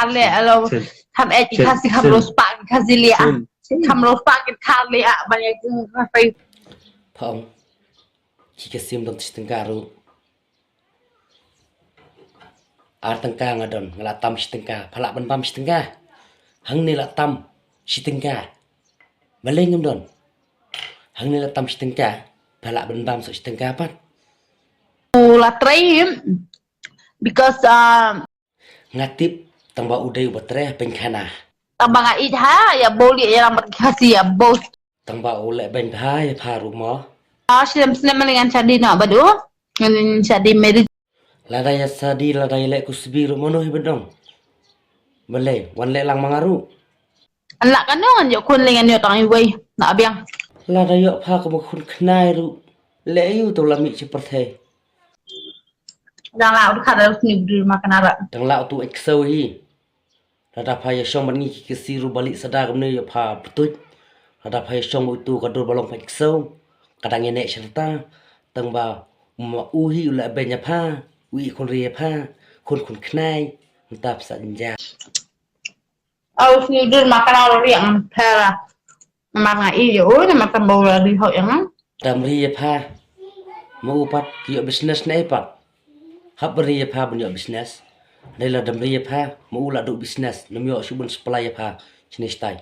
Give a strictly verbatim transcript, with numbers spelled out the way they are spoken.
Ale alo. Kham eh ki Khasi kham ros pa ki Khasi lia. Kham ros pa ki Khasi lia ban ya ki Khasi. Phong. Ki Khasi ym don shi tyngka ruh. Ar tyngka nga don, nga la tam shi tyngka, pha lah ban bam shi tyngka. Hangne la tam shi tyngka. Balei ngam don? Hangne la tam shi tyngka, pha lah ban bam soh shi tyngka pat. U la trei, because, um, nga tip tang ba u dei uba trei ha pengkhana. Tang ba nga ïeit ha, ïa bol ïa lang bad Khasi ïa bol. Tang ba u leh beiñ bha ïa pha ruh mo. Ah, snem snem ma ngan shadi noh bad u. Ngan shadi marriage. Lada ïa shadi, lada ïa leh kusbi ruh mano hi ba dong. Balei, wan leh lang ma nga ruh. An lah kano ngan ïoh khun lei ngan ïoh tang iwei. Na biang. Lada ïoh pha kum u khun khnai ruh. Leh aïu to la mih shi pyrthei. Dang lah u dkhat da u sni bdul ma kynara. Dang lah u tu ek sau hi. Lada pha ïa shong bad ngi ki Khasi ruh ba lih sada kumne ïa pha ptuit. Lada pha ïa shong bad utu ka dur ba long pha ek sau. Ka dang ïa neh sha rta. Tang ba ma u hi u la beiñ ïa pha. U i khun ri ïa pha. Khun khun khnai. Nta psa jinja. Au sni dur ma kynara riang pha la. Namar nga ïeit ïa u, namar tang ba u la ri hok ïa nga. Dam ri ïa pha. Ma u pat ki ïoh business ne pat. Hap ban ri ïa pha ban ïoh business. Dei la dam ri ïa pha, ma u la duh business. Nam ïoh shu ban supply ïa pha. Shini stai.